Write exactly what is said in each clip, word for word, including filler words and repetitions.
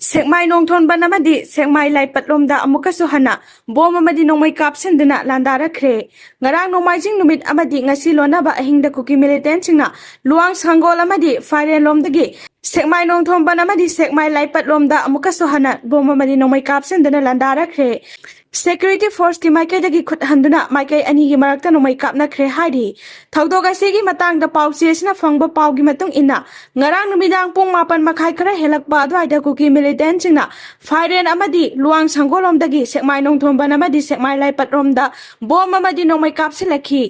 ꯁꯦꯛꯃꯥꯏ ꯅꯣꯡꯊꯣꯟꯕꯟ ꯑꯃꯗꯤ ꯁꯦꯛꯃꯥꯏ ꯂꯥꯏꯄꯠꯂꯣꯝꯗ ꯑꯃꯨꯛꯀꯁꯨ ꯍꯟꯅ ꯕꯣꯝ ꯑꯃꯗꯤ ꯅꯣꯡꯃꯩ ꯀꯥꯞꯁꯤꯟꯗꯨꯅ ꯂꯥꯟꯗꯥꯔꯛꯈ꯭ꯔꯦ꯫ ꯉꯔꯥꯡ ꯅꯣꯡꯃꯥꯏꯖꯤꯡ ꯅꯨꯃꯤꯠ ꯑꯃꯗꯤ ꯉꯁꯤ ꯂꯣꯟꯅꯕ ꯑꯍꯤꯡꯗ ꯀꯨꯀꯤ ꯃꯤꯂꯤꯇꯦꯟꯁꯤꯡꯅ ꯂꯨꯋꯥꯡ ꯁꯪꯒꯣꯜ ꯑꯃꯗꯤ ꯐꯥꯏꯔꯦꯟꯂꯣꯝꯗꯒꯤ ꯁꯦꯛꯃꯥꯏ ꯅꯣꯡꯊꯣꯟꯕꯟ ꯑꯃꯗꯤ ꯁꯦꯛꯃꯥꯏ ꯂꯥꯏꯄꯠꯂꯣꯝꯗ ꯑꯃꯨꯛꯀꯁꯨ ꯍꯟꯅ ꯕꯣꯝ ꯑꯃꯗꯤ ꯅꯣꯡꯃꯩ ꯀꯥꯞꯁꯤꯟꯗꯨꯅ ꯂꯥꯟꯗꯥꯔꯛꯈ꯭ꯔꯦ꯫ ꯁꯦꯀ꯭ꯌꯨꯔꯤꯇꯤ ꯐꯣꯔꯁꯀꯤ ꯃꯥꯏꯀꯩꯗꯒꯤ ꯈꯨꯠ ꯍꯟꯗꯨꯅ ꯃꯥꯏꯀꯩ ꯑꯅꯤꯒꯤ ꯃꯔꯛꯇ ꯅꯣꯡꯃꯩ ꯀꯥꯞꯅꯈ꯭ꯔꯦ ꯍꯥꯏꯔꯤ꯫ ꯊꯧꯗꯣꯛ ꯑꯁꯤꯒꯤ ꯃꯇꯥꯡꯗ ꯄꯥꯎꯆꯦꯁꯤꯅ ꯐꯪꯕ ꯄꯥꯎꯒꯤ ꯃꯇꯨꯡ ꯏꯟꯅ, ꯉꯔꯥꯡ ꯅꯨꯃꯤꯗꯥꯡ ꯄꯨꯡ ꯃꯥꯄꯟ ꯃꯈꯥꯏ ꯈꯔ ꯍꯦꯜꯂꯛꯄ ꯑꯗꯨꯋꯥꯏꯗ ꯀꯨꯀꯤ ꯃꯤꯂꯤꯇꯦꯟꯁꯤꯡꯅ ꯐꯥꯏꯔꯦꯟ ꯑꯃꯗꯤ ꯂꯨꯋꯥꯡ ꯁꯪꯒꯣꯜꯂꯣꯝꯗꯒꯤ ꯁꯦꯛꯃꯥꯏ ꯅꯣꯡꯊꯣꯟꯕꯟ ꯑꯃꯗꯤ ꯁꯦꯛꯃꯥꯏ ꯂꯥꯏꯄꯠꯔꯣꯝꯗ ꯕꯣꯝ ꯑꯃꯗꯤ ꯅꯣꯡꯃꯩ ꯀꯥꯞꯁꯤꯜꯂꯛꯈꯤ꯫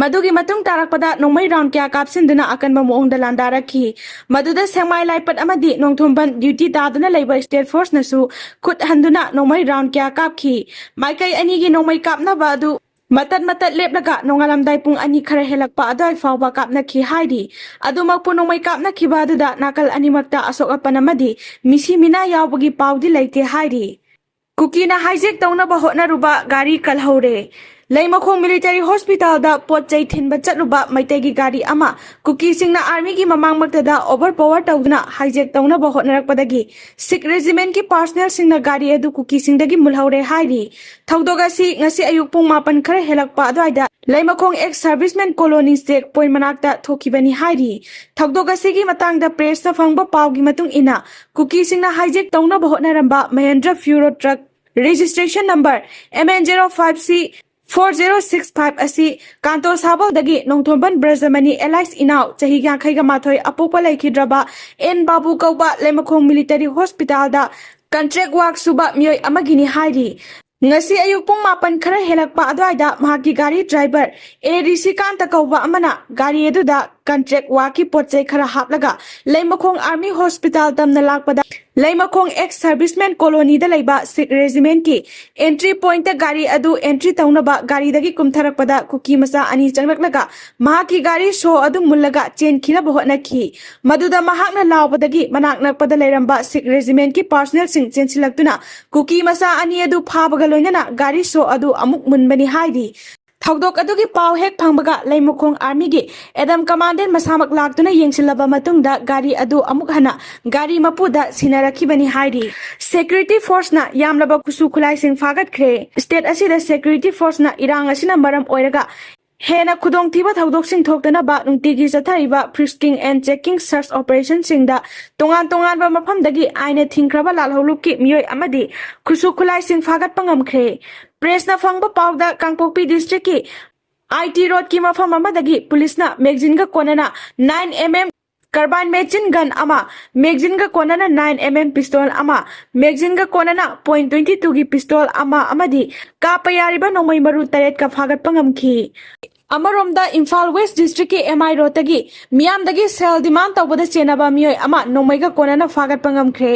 ꯃꯗꯨꯒꯤ ꯃꯇꯨꯡ ꯇꯥꯔꯛꯄꯗ ꯅꯣꯡꯃꯩ ꯔꯥꯎꯟ ꯀꯌꯥ ꯀꯥꯞꯁꯤꯟꯗꯨꯅ ꯑꯀꯟꯕ ꯃꯑꯣꯡꯗ ꯂꯥꯟꯗꯥꯔꯛꯈꯤ꯫ ꯃꯗꯨꯗ ꯁꯦꯛꯃꯥꯏ ꯂꯥꯏꯄꯠ ꯑꯃꯗꯤ ꯅꯣꯡꯊꯣꯝꯕꯟ ꯗ꯭ꯌꯨꯇꯤ ꯇꯥꯗꯨꯅ ꯂꯩꯕ ꯁ꯭ꯇꯦꯠ ꯐꯣꯔꯁꯅꯁꯨ ꯈꯨꯠ ꯍꯟꯗꯨꯅ ꯅꯣꯡꯃꯩ ꯔꯥꯎꯟ ꯀꯌꯥ ꯀꯥꯞꯈꯤ꯫ ꯃꯥꯏꯀꯩ ꯑꯅꯤꯒꯤ ꯅꯣꯡꯃꯩ ꯀꯥꯞꯅꯕ ꯑꯗꯨ ꯃꯇꯠ ꯃꯇꯠ ꯂꯦꯞꯂꯒ ꯅꯣꯡꯉꯥꯜꯂꯝꯗꯥꯏ ꯄꯨꯡ ꯑꯅꯤ ꯈꯔ ꯍꯦꯜꯂꯛꯄ ꯑꯗꯨꯋꯥꯏ ꯐꯥꯎꯕ ꯀꯥꯞꯅꯈꯤ ꯍꯥꯏꯔꯤ꯫ ꯑꯗꯨꯃꯛꯄꯨ ꯅꯣꯡꯃꯩ ꯀꯥꯞꯅꯈꯤꯕ ꯑꯗꯨꯗ ꯅꯥꯀꯜ ꯑꯅꯤꯃꯛꯇ ꯑꯁꯣꯛ ꯑꯄꯟ ꯑꯃꯗꯤ ꯃꯤꯁꯤ ꯃꯤꯅꯥ ꯌꯥꯎꯕꯒꯤ ꯄꯥꯎꯗꯤ ꯂꯩꯇꯦ ꯍꯥꯏꯔꯤ꯫ ꯀꯨꯀꯤꯅ ꯍꯥꯏꯖꯦꯛ ꯇꯧꯅꯕ ꯍꯣꯠꯅꯔꯨꯕ ꯒꯥꯔꯤ ꯀꯜꯍꯧꯔꯦ꯫ ꯂꯩꯃꯈꯣꯡ ꯃꯤꯂꯤꯇꯔꯤ ꯍꯣꯁꯄꯤꯇꯥꯜꯗ ꯄꯣꯠ ꯆꯩ ꯊꯤꯟꯕ ꯆꯠꯂꯨꯕ ꯃꯩꯇꯩꯒꯤ ꯒꯥꯔꯤ ꯑꯃ ꯀꯨꯀꯤꯁꯤꯡꯅ ꯑꯥꯔꯃꯤꯒꯤ ꯃꯃꯥꯡꯃꯛꯇꯗ ꯑꯣꯚꯔ ꯄꯥꯋꯔ ꯇꯧꯗꯨꯅ ꯍꯥꯏꯖꯦꯛ ꯇꯧꯅꯕ ꯍꯣꯠꯅꯔꯛꯄꯗꯒꯤ ꯁꯤꯈ ꯔꯦꯖꯤꯃꯦꯟꯠꯀꯤ ꯄꯥꯔꯁꯅꯦꯜꯁꯤꯡꯅ ꯒꯥꯔꯤ ꯑꯗꯨ ꯀꯨꯀꯤꯁꯤꯡꯗꯒꯤ ꯃꯨꯜꯍꯧꯔꯦ ꯍꯥꯏꯔꯤ꯫ ꯊꯧꯗꯣꯛ ꯑꯁꯤ ꯉꯁꯤ ꯑꯌꯨꯛ ꯄꯨꯡ ꯃꯥꯄꯟ ꯈꯔ ꯍꯦꯜꯂꯛꯄ ꯑꯗꯨꯋꯥꯏꯗ ꯂꯩꯃꯈꯣꯡ ꯑꯦꯛꯁ ꯁꯔꯚꯤꯁꯃꯦꯟ ꯀꯣꯂꯣꯅꯤ ꯆꯦꯛ ꯄꯣꯏꯟꯠ ꯃꯅꯥꯛꯇ ꯊꯣꯛꯈꯤꯕꯅꯤ ꯍꯥꯏꯔꯤ꯫ ꯊꯧꯗꯣꯛ ꯑꯁꯤꯒꯤ ꯃꯇꯥꯡꯗ ꯄ꯭ꯔꯦꯁꯅ ꯐꯪꯕ ꯄꯥꯎꯒꯤ ꯃꯇꯨꯡ ꯏꯟꯅ, ꯀꯨꯀꯤꯁꯤꯡꯅ ꯍꯥꯏꯖꯦꯛ ꯇꯧꯅꯕ ꯍꯣꯠꯅꯔꯝꯕ Mahendra ꯐ꯭ꯌꯨꯔꯣ truck registration number M N zero five C four zero six five ꯑꯁꯤ ꯀꯥꯟꯇꯣ ꯁꯥꯕꯜꯗꯒꯤ ꯅꯣꯡꯊꯣꯝꯕꯟ ꯕ꯭ꯔꯖꯃꯅꯤ alias ꯏꯅꯥꯎ ꯆꯍꯤ ꯌꯥꯡꯈꯩꯒ ꯃꯥꯊꯣꯏ ꯑꯄꯣꯛꯄ ꯂꯩꯈꯤꯗ꯭ꯔꯕ ꯑꯦꯟ ꯕꯥꯕꯨ ꯀꯧꯕ ꯂꯩꯃꯈꯣꯡ ꯃꯤꯂꯤꯇꯔꯤ ꯍꯣꯁꯄꯤꯇꯥꯜꯗ ꯀꯟꯇ꯭ꯔꯦꯛ ꯋꯥꯔꯛ ꯁꯨꯕ ꯃꯤꯑꯣꯏ ꯑꯃꯒꯤꯅꯤ ꯍꯥꯏꯔꯤ꯫ ꯉꯁꯤ ꯑꯌꯨꯛ ꯄꯨꯡ ꯃꯥꯄꯟ ꯈꯔ ꯍꯦꯜꯂꯛꯄ ꯑꯗꯨꯋꯥꯏꯗ ꯃꯍꯥꯛꯀꯤ ꯒꯥꯔꯤ ꯗ꯭ꯔꯥꯏꯚꯔ ꯑꯦ ꯔꯤꯁꯤꯀꯥꯟꯇ ꯀꯧꯕ ꯑꯃꯅ ꯒꯥꯔꯤ ꯑꯗꯨꯗ ꯀꯟꯇ꯭ꯔꯦꯛ ꯋꯥꯔꯛꯀꯤ ꯄꯣꯠ ꯆꯩ ꯈꯔ ꯍꯥꯞꯂꯒ ꯂꯩꯃꯈꯣꯡ ꯑꯥꯔꯃꯤ ꯍꯣꯁꯄꯤꯇꯥꯜ ꯇꯝꯅ ꯂꯥꯛꯄꯗ ꯂꯩꯃꯈꯣꯡ ꯑꯦꯛꯁ ꯁꯔꯚꯤꯁꯃꯦꯟ ꯀꯣꯂꯣꯅꯤꯗ ꯂꯩꯕ ꯁꯤꯈ ꯔꯦꯖꯤꯃꯦꯟꯠꯀꯤ ꯑꯦꯟꯇ꯭ꯔꯤ ꯄꯣꯏꯟꯠꯇ ꯒꯥꯔꯤ ꯑꯗꯨ ꯑꯦꯟꯇ꯭ꯔꯤ ꯇꯧꯅꯕ ꯒꯥꯔꯤꯗꯒꯤ ꯀꯨꯝꯊꯔꯛꯄꯗ ꯀꯨꯀꯤ ꯃꯆꯥ ꯑꯅꯤ ꯆꯪꯂꯛꯂꯒ ꯃꯍꯥꯛꯀꯤ ꯒꯥꯔꯤ ꯁꯣ ꯑꯗꯨ ꯃꯨꯜꯂꯒ ꯆꯦꯟꯈꯤꯅꯕ ꯍꯣꯠꯅꯈꯤ꯫ ꯃꯗꯨꯗ ꯃꯍꯥꯛꯅ ꯂꯥꯎꯕꯗꯒꯤ ꯃꯅꯥꯛ ꯅꯛꯄꯗ ꯂꯩꯔꯝꯕ ꯁꯤꯈ ꯔꯦꯖꯤꯃꯦꯟꯠꯀꯤ ꯄꯥꯔꯁꯅꯦꯜꯁꯤꯡ ꯆꯦꯟꯁꯤꯜꯂꯛꯇꯨꯅ ꯀꯨꯀꯤ ꯃꯆꯥ ꯑꯅꯤ ꯑꯗꯨ ꯐꯥꯕꯒ ꯂꯣꯏꯅꯅ ꯒꯥꯔꯤ ꯁꯣ ꯑꯗꯨ ꯑꯃꯨꯛ ꯃꯨꯟꯕꯅꯤ ꯍꯥꯏꯔꯤ꯫ ꯊꯧꯗꯣꯛ ꯑꯗꯨꯒꯤ ꯄꯥꯎ ꯍꯦꯛ ꯐꯪꯕꯒ ꯂꯩꯃꯈꯣꯡ ꯑꯥꯔꯃꯤꯒꯤ ꯑꯦꯗꯝ ꯀꯃꯥꯟꯗꯦꯟ ꯃꯁꯥꯃꯛ ꯂꯥꯛꯇꯨꯅ ꯌꯦꯡꯁꯤꯜꯂꯕ ꯃꯇꯨꯡꯗ ꯒꯥꯔꯤ ꯑꯗꯨ ꯑꯃꯨꯛ ꯍꯟꯅ ꯒꯥꯔꯤ ꯃꯄꯨꯗ ꯁꯤꯟꯅꯔꯛꯈꯤꯕꯅꯤ ꯍꯥꯏꯔꯤ꯫ ꯁꯦꯀ꯭ꯌꯨꯔꯤꯇꯤ ꯐꯣꯔꯁꯅ ꯌꯥꯝꯂꯕ ꯈꯨꯠꯁꯨ ꯈꯨꯠꯂꯥꯏꯁꯤꯡ ꯐꯥꯒꯠꯈ꯭ꯔꯦ꯫ ꯁ꯭ꯇꯦꯠ ꯑꯁꯤꯗ ꯁꯦꯀ꯭ꯌꯨꯔꯤꯇꯤ ꯐꯣꯔꯁꯅ ꯏꯔꯥꯡ ꯑꯁꯤꯅ ꯃꯔꯝ ꯑꯣꯏꯔꯒ ꯍꯦꯟꯅ ꯈꯨꯗꯣꯡꯊꯤꯕ ꯊꯧꯗꯣꯛꯁꯤꯡ ꯊꯣꯛꯇꯅꯕ ꯅꯨꯡꯇꯤꯒꯤ ꯆꯠꯊꯔꯤꯕ frisking and checking search operationꯁꯤꯡꯗ ꯇꯣꯉꯥꯟ ꯇꯣꯉꯥꯟꯕ ꯃꯐꯝꯗꯒꯤ ꯑꯥꯏꯟꯅ ꯊꯤꯡꯈ꯭ꯔꯕ ꯂꯥꯜꯍꯧꯂꯨꯞꯀꯤ ꯃꯤꯑꯣꯏ ꯑꯃꯗꯤ ꯈꯨꯠꯁꯨ ꯈꯨꯠꯂꯥꯏꯁꯤꯡ ꯐꯥꯒꯠꯄ ꯉꯝꯈ꯭ꯔꯦ꯫ ꯄ꯭ꯔꯦꯁꯅ ꯐꯪꯕ ꯄꯥꯎꯗ ꯀꯥꯡꯄꯣꯛꯄꯤ ꯗꯤꯁꯇ꯭ꯔꯤꯛꯀꯤ ꯑꯥꯏ ꯇꯤ ꯔꯣꯗꯀꯤ ꯃꯐꯝ ꯑꯃꯗꯒꯤ ꯄꯨꯂꯤꯁꯅ ꯃꯦꯒꯖꯤꯟꯒ ꯀꯣꯟꯅꯅ nine M M carbine machine gun ꯑꯃ, ꯃꯦꯒꯖꯤꯟꯒ ꯀꯣꯟꯅꯅ nine M M pistol ꯑꯃ, ꯃꯦꯒꯖꯤꯟꯒ ꯀꯣꯟꯅꯅ point twenty twoꯒꯤ pistol ꯑꯃ ꯑꯃꯗꯤ ꯀꯥꯞꯄ ꯌꯥꯔꯤꯕ ꯅꯣꯡꯃꯩ ꯃꯔꯨ ꯇꯔꯦꯠꯀ ꯐꯥꯒꯠꯄ ꯉꯝꯈꯤ꯫ ꯑꯃꯔꯣꯝꯗ ꯏꯝꯐꯥꯜ ꯋꯦꯁ ꯗꯤꯁꯇ꯭ꯔꯤꯛꯀꯤ M I ꯔꯣꯗꯇꯒꯤ ꯃꯤꯌꯥꯝꯗꯒꯤ ꯁꯦꯜ ꯗꯤꯃꯥꯟ ꯇꯧꯕꯗ ꯆꯦꯟꯅꯕ ꯃꯤꯑꯣꯏ ꯑꯃ ꯅꯣꯡꯃꯩꯒ ꯀꯣꯟꯅꯅ ꯐꯥꯒꯠꯄ ꯉꯝꯈ꯭ꯔꯦ꯫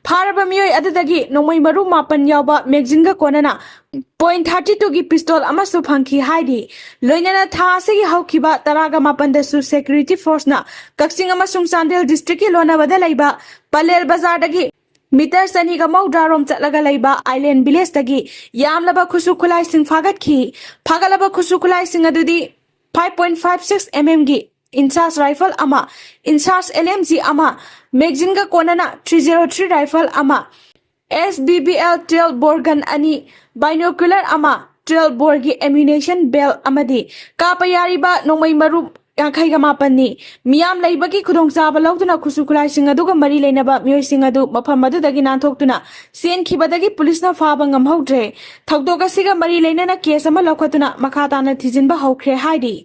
ꯐꯥꯔꯕ ꯃꯤꯑꯣꯏ ꯑꯗꯨꯗꯒꯤ ꯅꯣꯡꯃꯩ ꯃꯔꯨ ꯃꯥꯄꯟ ꯌꯥꯎꯕ ꯃꯦꯒꯖꯤꯟꯒ ꯀꯣꯟꯅꯅ point thirty twoꯒꯤ pistol ꯑꯃꯁꯨ ꯐꯪꯈꯤ ꯍꯥꯏꯔꯤ꯫ ꯂꯣꯏꯅꯅ ꯊꯥ ꯑꯁꯤꯒꯤ ꯍꯧꯈꯤꯕ ꯇꯔꯥꯒ ꯃꯥꯄꯟꯗꯁꯨ ꯁꯦꯀ꯭ꯌꯨꯔꯤꯇꯤ ꯐꯣꯔꯁꯅ ꯀꯛꯆꯤꯡ ꯑꯃꯁꯨꯡ ꯆꯥꯟꯗꯦꯜ ꯗꯤꯁꯇ꯭ꯔꯤꯛꯀꯤ ꯂꯣꯟꯅꯕꯗ ꯂꯩꯕ ꯄꯂꯦꯜ ꯕꯖꯥꯔꯗꯒꯤ ꯃꯤꯇꯔ ꯆꯅꯤꯒ ꯃꯧꯗ꯭ꯔꯥ ꯔꯣꯝ ꯆꯠꯂꯒ ꯂꯩꯕ ꯑꯥꯏꯂꯦꯟ ꯚꯤꯂꯦꯖꯇꯒꯤ ꯌꯥꯝꯂꯕ ꯈꯨꯠꯁꯨ ꯈꯨꯠꯂꯥꯏꯁꯤꯡ ꯐꯥꯒꯠꯈꯤ꯫ ꯐꯥꯒꯠꯂꯕ ꯈꯨꯠꯁꯨ ꯈꯨꯠꯂꯥꯏꯁꯤꯡ ꯑꯗꯨꯗꯤ five point five six M M ꯒꯤ INSAS rifle ꯑꯃ, INSAS L M G ꯑꯃ, ꯃꯦꯒꯖꯤꯟꯒ ꯀꯣꯟꯅꯅ three zero three rifle ꯑꯃ, S B B L twelve bore gun ꯑꯅꯤ, binocular ꯑꯃ, twelve boreꯒꯤ ammunition belt ꯑꯃꯗꯤ ꯀꯥꯞꯄ ꯌꯥꯔꯤꯕ ꯅꯣꯡꯃꯩ ꯃꯔꯨ ꯌꯥꯡꯈꯩꯒ ꯃꯥꯄꯟꯅꯤ꯫ ꯃꯤꯌꯥꯝ ꯂꯩꯕꯒꯤ ꯈꯨꯗꯣꯡꯆꯥꯕ ꯂꯧꯗꯨꯅ ꯈꯨꯠꯁꯨ ꯈꯨꯠꯂꯥꯏꯁꯤꯡ ꯑꯗꯨꯒ ꯃꯔꯤ ꯂꯩꯅꯕ ꯃꯤꯑꯣꯏꯁꯤꯡ ꯑꯗꯨ ꯃꯐꯝ ꯑꯗꯨꯗꯒꯤ ꯅꯥꯟꯊꯣꯛꯇꯨꯅ ꯆꯦꯟꯈꯤꯕꯗꯒꯤ ꯄꯨꯂꯤꯁꯅ ꯐꯥꯕ ꯉꯝꯍꯧꯗ꯭ꯔꯦ꯫ ꯊꯧꯗꯣꯛ ꯑꯁꯤꯒ ꯃꯔꯤ ꯂꯩꯅꯅ ꯀꯦꯁ ꯑꯃ ꯂꯧꯈꯠꯇꯨꯅ ꯃꯈꯥ ꯇꯥꯅ ꯊꯤꯖꯤꯟꯕ ꯍꯧꯈ꯭ꯔꯦ ꯍꯥꯏꯔꯤ꯫